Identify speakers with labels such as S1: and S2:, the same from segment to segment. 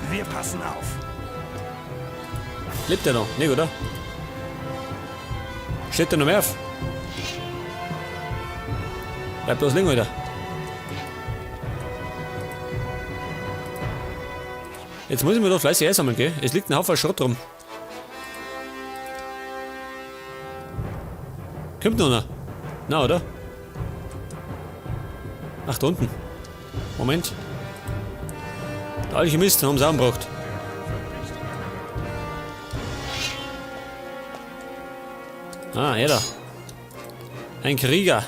S1: Wir passen auf.
S2: Lebt der noch? Nee, oder? Steht der noch mehr auf? Bleib bloß liegen, Alter. Jetzt muss ich mir doch fleißig einsammeln, gell? Es liegt ein Haufen Schrott rum. Kommt noch einer? Na, oder? Ach, da unten. Moment. Der Alchemist haben sie auch gebracht. Ah, er da. Ein Krieger.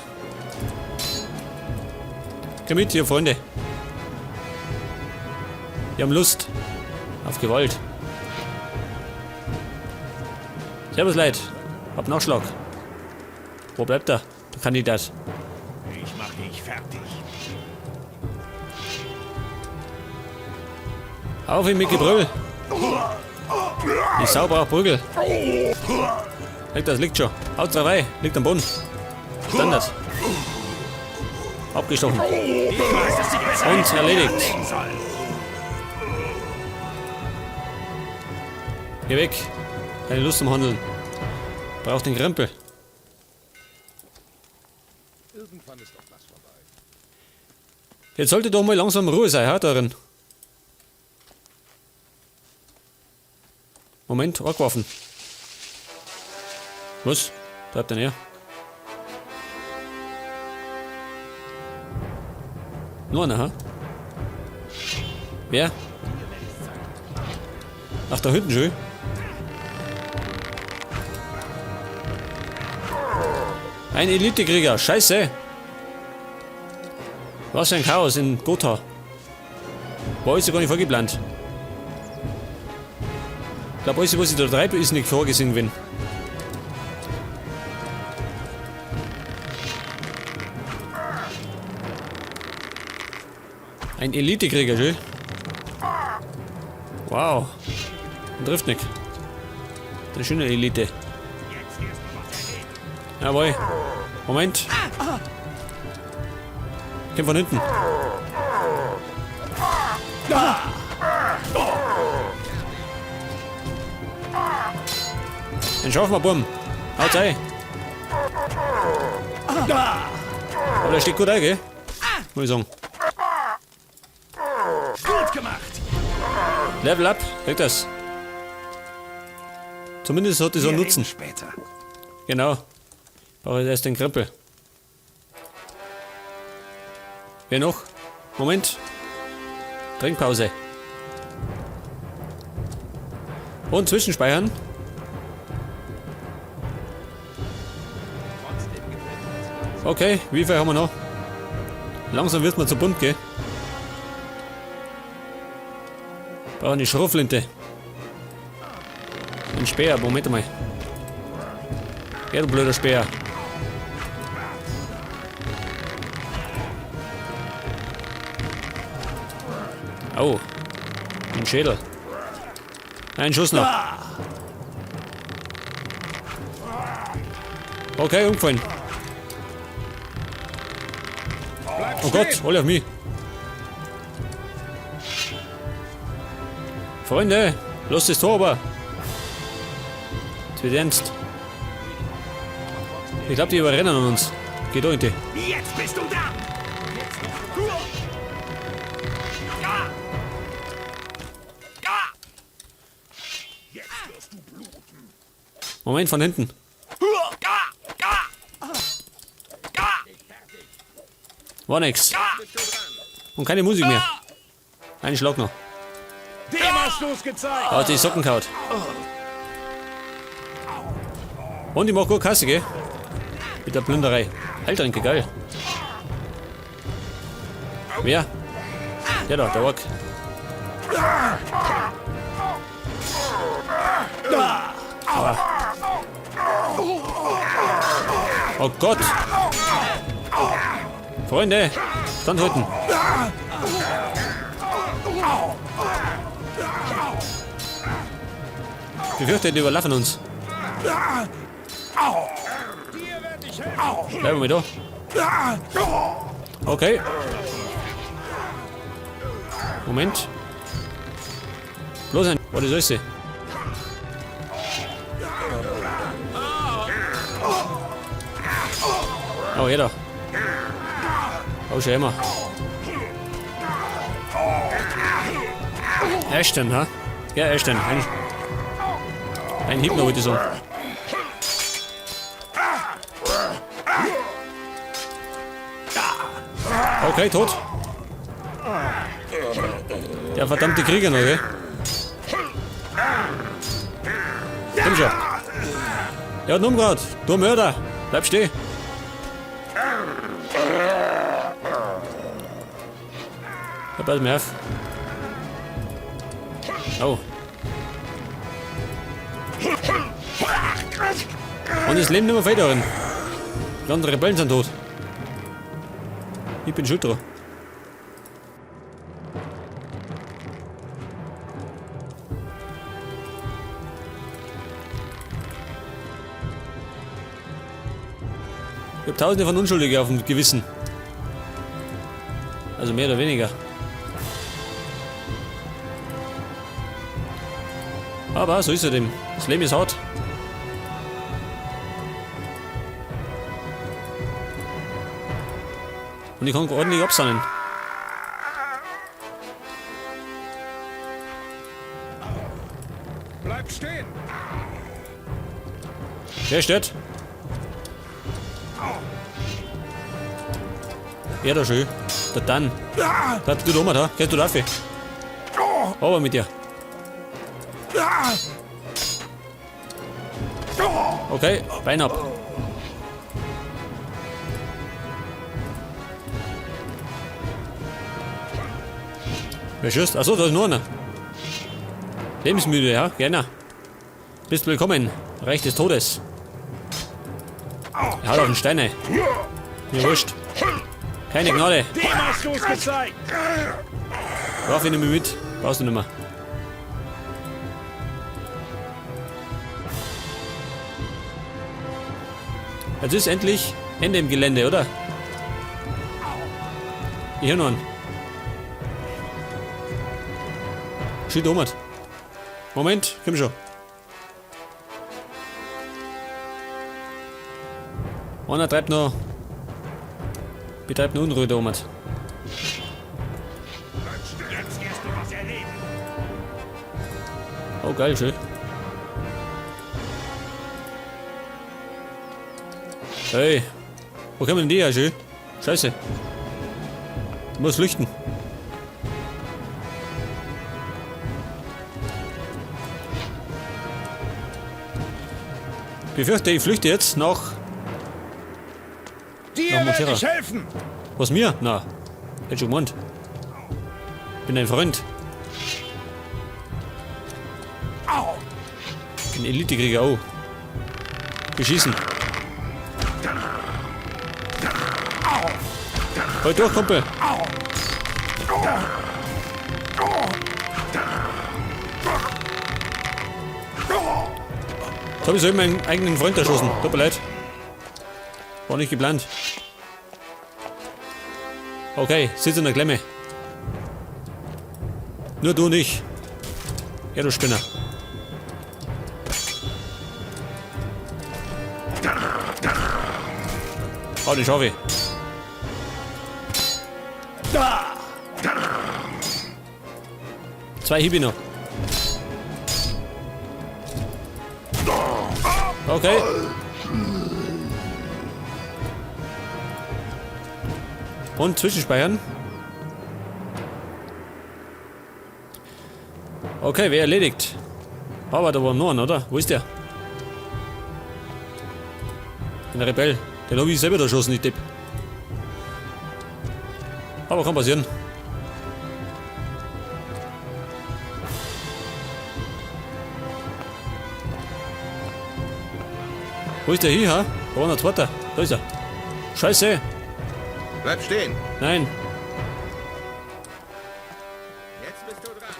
S2: Komm mit hier, Freunde. Wir haben Lust auf Gewalt. Servus, Leute. Hab Nachschlag. Wo bleibt er, der Kandidat?
S1: Ich mach dich fertig.
S2: Auf ihn mit Gebrüll. Die Sau braucht Prügel. Liegt das, liegt schon. Haut rein, liegt am Boden. Standard. Abgestochen.
S1: Ich weiß, dass ich besser
S2: Und
S1: hätte
S2: erledigt.
S1: anlegen sollen.
S2: Geh weg. Keine Lust zum Handeln. Braucht den Krempel.
S3: Irgendwann ist auch das vorbei.
S2: Jetzt sollte doch mal langsam Ruhe sein, ha, darin. Moment, Orkwaffen. Was? Bleibt denn her? Nur einer, ha? Wer? Ach, da hinten schon. Ein Elitekrieger, scheiße! Was für ein Chaos in Gotha. War alles ja gar nicht vorgeplant. Ich glaube, alles, was ich da treibe, ist nicht vorgesehen gewesen. Ein Elitekrieger, schön. Wow. Und trifft nicht. Das ist schon eine Elite. Jawohl. Moment. Komm von hinten. Den schaffen wir, Burm. Haut rein. Aber der steht gut ein, gell? Muss ich sagen.
S1: Gut gemacht.
S2: Level up, kriegt das. Zumindest hat das einen
S1: Wir
S2: Nutzen.
S1: reden später.
S2: Genau. Brauche ich erst den Krempel. Wer noch? Moment. Trinkpause. Und zwischenspeichern. Okay, wie viel haben wir noch? Langsam wird man zu bunt, gell? Brauche eine Schrotflinte. Ein Speer, Moment mal. Ja, du blöder Speer. Au. Ein Schädel. Ein Schuss noch. Okay, umgefallen. Oh Gott, alle auf mich. Freunde, lasst das Tor aber. Jetzt wird ernst. Ich glaube, die überrennen uns. Geht doch in die.
S1: Jetzt bist du dran. Jetzt wirst du bluten.
S2: Moment, von hinten. War nix. Und keine Musik mehr. Einen Schlag noch.
S1: Dem hast du's gezeigt.
S2: Hat die Socken gehauen. Und ich mach gut Kasse, gell? Mit der Plünderei. Heiltränke, geil. Wer? Der da, der Ork. Aua. Oh Gott! Freunde, standhalten! Ich befürchte, die überlaufen uns. Bleiben wir da. Okay. Moment. Bloß ein... Was ist alles? Oh, jeder. Oh, schon immer. Ashton, ha? Ja, Ashton. Ein Hieb noch, würde ich sagen. Okay, tot. Der verdammte Krieger noch, gell? Komm schon. Der hat ihn umgehauen. Du Mörder. Bleib stehen. Ja, pass mir auf. Oh. Und es leben nicht mehr viele darin. Die anderen Rebellen sind tot. Ich bin schuld dran. Ich hab tausende von Unschuldigen auf dem Gewissen. Also mehr oder weniger. Aber so ist es eben. Das Leben ist hart. Und ich kann ordentlich absahnen.
S3: Bleib stehen!
S2: Wer steht? Ja, da schön. Der Dan. Da du da, da. Gehst du dafür? Aber mit dir. Okay, Bein ab. Wer schießt? Achso, da ist nur einer. Lebensmüde, ja, gerne. Bist willkommen. Reich des Todes. Er haut auf den Steine. Mir wurscht. Keine Gnade.
S1: Dem hast du's gezeigt.
S2: Brauch ich nicht mehr mit. Brauchst du nicht mehr. Jetzt ist endlich Ende im Gelände, oder? Ich hör noch einen. Shit, Omat. Moment, komm schon. Einer treibt noch. Betreibt noch Unruhe da oben.
S1: Jetzt wirst du was erleben.
S2: Oh, geil, schön. Hey, wo kommen denn die her, schön? Scheiße. Ich muss flüchten. Ich befürchte, ich flüchte jetzt nach...
S3: Dir
S2: Nach
S3: werde
S2: Montera.
S3: ich helfen!
S2: Was, mir? Na, hätte schon gemeint. Bin ein Freund. Bin Elitekrieger, oh. Beschießen. Halt durch, Kumpel. Jetzt hab ich so meinen eigenen Freund erschossen. Tut mir leid. War nicht geplant. Okay, sitz in der Klemme. Nur du nicht. Ja, du Spinner. Oh, den schaffe ich. 2 Hiebe noch. Okay. Und zwischenspeichern. Okay, wer erledigt? Aber da war noch einer, oder? Wo ist der? Ein Rebell. Den hab ich selber erschossen, ich Depp. Aber kann passieren. Wo ist der hier, ha? Da war noch ein zweiter. Da ist er. Scheiße.
S3: Bleib stehen.
S2: Nein.
S3: Jetzt bist du dran.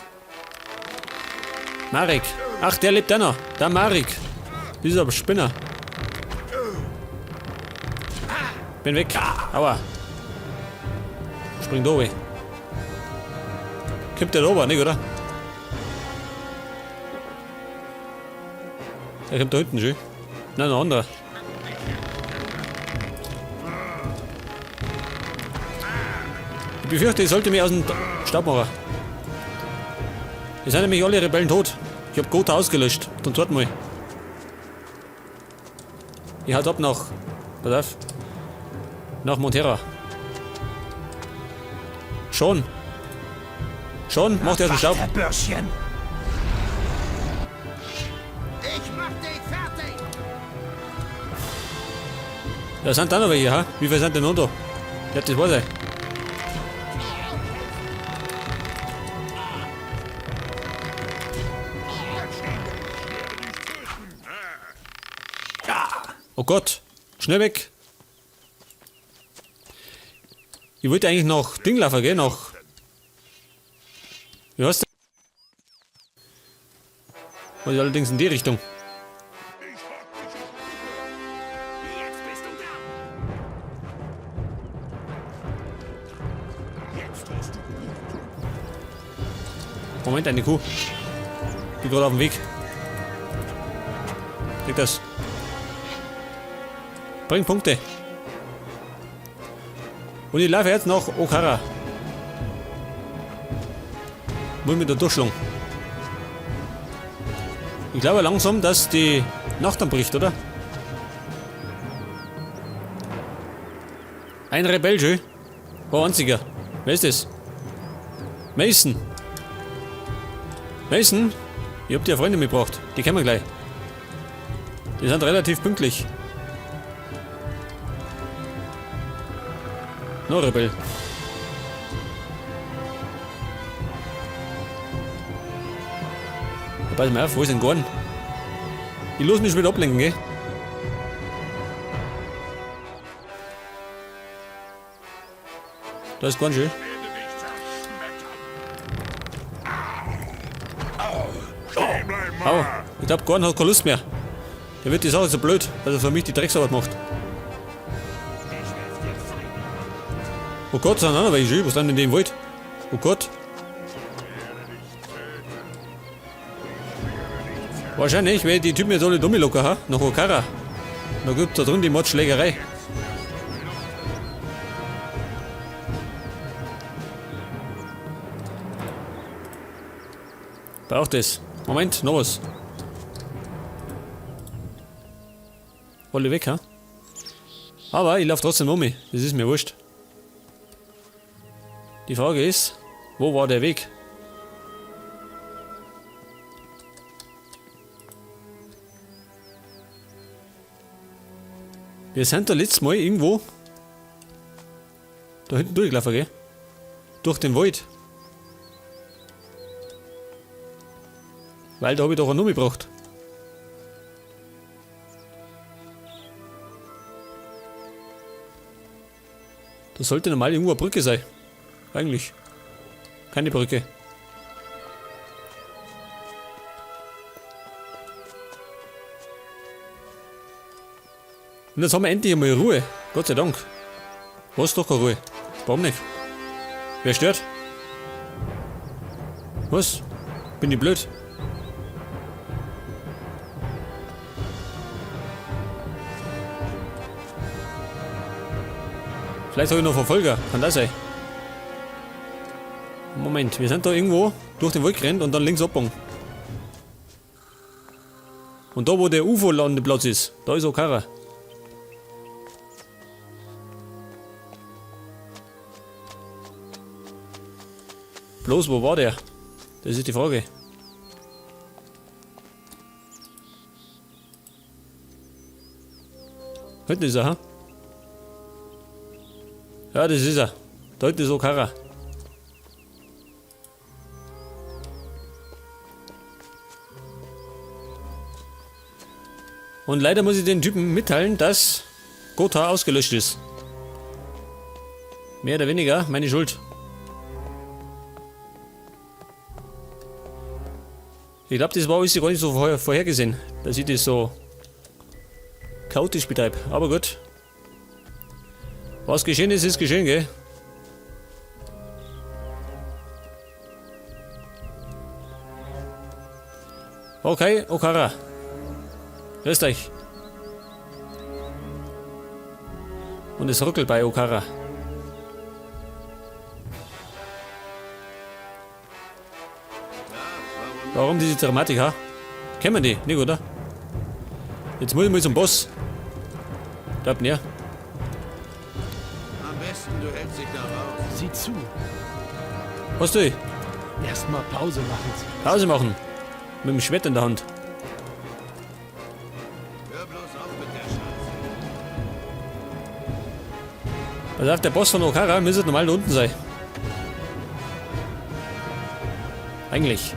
S2: Marek. Ach, der lebt auch noch. Der Marek. Dieser Spinner. Bin weg. Aua. Spring da weg. Kommt der da oben, nicht, oder? Der kommt da hinten schon. Nein, ein anderer. Ich befürchte, ich sollte mich aus dem Staub machen. Es sind nämlich alle Rebellen tot. Ich hab Gotha ausgelöscht. Zum zweiten Mal. Ich haut ab nach. Pass auf. Nach Montera. Schon. Schon, mach dir aus dem Staub.
S1: Bürschchen.
S3: Ich mach dich fertig!
S2: Da sind da noch welche, ha? Wie viele sind denn noch da? Ja, das war's ja. Oh Gott, schnell weg. Ich wollte eigentlich noch Ding laufen, gell? Noch. Wie heißt der? Muss ich allerdings in die Richtung.
S1: Jetzt bist du dran. Jetzt wirst du
S2: Moment, eine Kuh. Bin gerade auf dem Weg. Krieg das. Bring Punkte. Und ich laufe jetzt nach Okara. Muss mich da durchschlagen. Ich glaube langsam, dass die Nacht anbricht, oder? Ein Rebell, schön. War einziger. Wer ist das? Mason. Mason, ich hab dir Freunde mitgebracht. Die kennen wir gleich. Die sind relativ pünktlich. No, Rebell. Ja, pass mal auf, wo ist denn Gorn? Ich lass mich schon wieder ablenken, gell? Da ist Gorn schön. Au, ich glaub, Gorn hat keine Lust mehr. Der wird die Sache so blöd, dass er für mich die Drecksarbeit macht. Oh Gott, sind auch noch welche schön. Was sind denn die im Wald? Oh Gott. Wahrscheinlich, weil die Typen jetzt alle dumme locker, ha? Nach Okara. Da gibt's da drin die Mordschlägerei. Braucht es. Moment, noch was. Alle weg, ha? Aber ich lauf trotzdem um mich. Das ist mir wurscht. Die Frage ist, wo war der Weg? Wir sind da letztes Mal irgendwo da hinten durchgelaufen, gell? Durch den Wald. Weil da hab ich doch einen Nummer gebraucht. Da sollte normal irgendwo eine Brücke sein. Eigentlich. Keine Brücke. Und jetzt haben wir endlich einmal Ruhe. Gott sei Dank. Was doch keine Ruhe? Warum nicht? Wer stört? Was? Bin ich blöd? Vielleicht habe ich noch Verfolger. Kann das sein? Moment, wir sind da irgendwo durch den Wald gerannt und dann links abgebogen. Und da, wo der U F O-Landeplatz ist, da ist Okara. Bloß, wo war der? Das ist die Frage. Hinten ist er, ha? Ja, das ist er. Da hinten ist Okara. Und leider muss ich den Typen mitteilen, dass Gotha ausgelöscht ist. Mehr oder weniger meine Schuld. Ich glaub, das war alles gar nicht so vorhergesehen, dass ich das so chaotisch betreibe. Aber gut. Was geschehen ist, ist geschehen, gell? Okay, Okara. Grüßt euch. Und es ruckelt bei Okara. Warum diese Dramatik, ha? Kennen wir die? Nicht, oder? Jetzt muss ich mal zum Boss. Glaubt nicht.
S3: Am besten, du hältst dich da raus.
S1: Sieh zu.
S2: Was du?
S1: Erstmal Pause machen.
S2: Pause machen. Mit dem Schwert in der Hand.
S3: Hör bloß auf mit der Scheiße.
S2: Pass auf, der Boss von Okara müsste normal da unten sein. Eigentlich.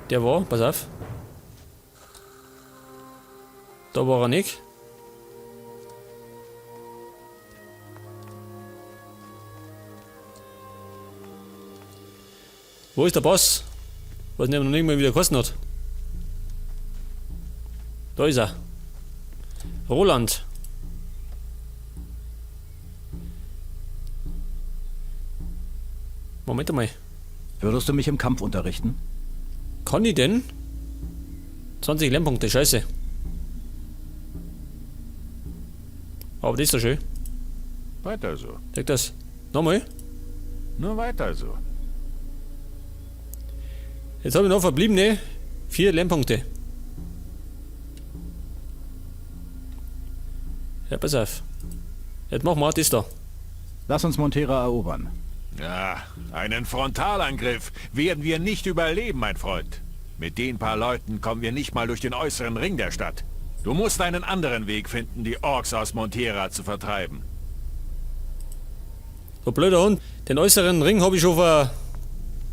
S2: Der war, pass auf. Da war er nicht. Wo ist der Boss? Was nicht noch nicht mal wieder gekostet hat. Da ist er. Roland. Moment einmal.
S4: Würdest du mich im Kampf unterrichten?
S2: Kann ich denn? 20 Lernpunkte, scheiße. Aber das ist doch schön.
S5: Weiter so.
S2: Sag das. Nochmal.
S5: Nur weiter so.
S2: Jetzt habe ich noch verbliebene 4 Lernpunkte. Ja, pass auf. Jetzt machen wir das da.
S4: Lass uns Montera erobern.
S5: Ja, einen Frontalangriff werden wir nicht überleben, mein Freund. Mit den paar Leuten kommen wir nicht mal durch den äußeren Ring der Stadt. Du musst einen anderen Weg finden, die Orks aus Montera zu vertreiben.
S2: So blöder Hund. Den äußeren Ring habe ich schon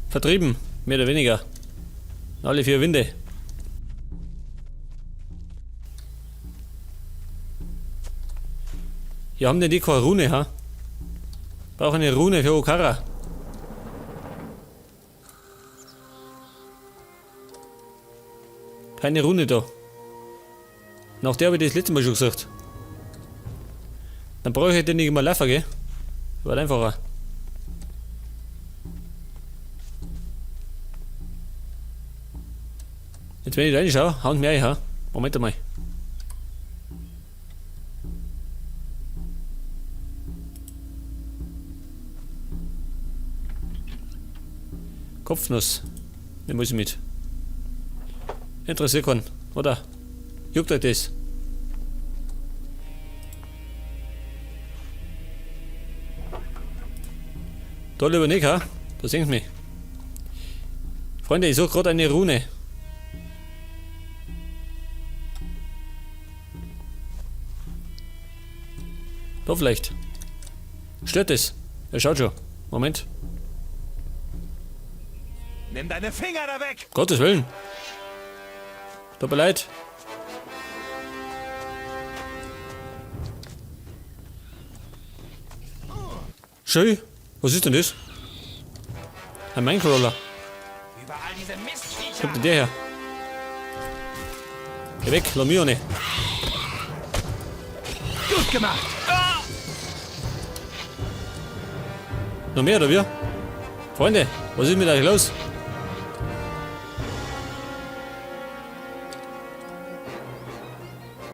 S2: vertrieben. Mehr oder weniger. Alle 4 Winde. Hier haben denn die keine Rune, ha? Brauche eine Rune für Okara. Keine Rune da. Nach der habe ich das letzte Mal schon gesagt. Dann brauche ich den nicht immer laufen, gell? War einfacher. Jetzt wenn ich da reinschaue, hauen mir ein, ha? Moment einmal. Kopfnuss. Den muss ich mit. Interessiert keinen, oder? Juckt euch das? Da lieber nicht, ha? Da sehen Sie mich. Freunde, ich suche gerade eine Rune. Da vielleicht. Stört es? Er schaut schon. Moment.
S5: Nimm deine Finger da weg!
S2: Gottes Willen. Tut mir leid. Schön. Was ist denn das? Ein Minecrawler.
S1: Überall diese Mistviecher.
S2: Kommt denn der her? Geh weg, lass mich auch nicht.
S1: Gut gemacht.
S2: Noch mehr, oder wie? Freunde, was ist mit euch los?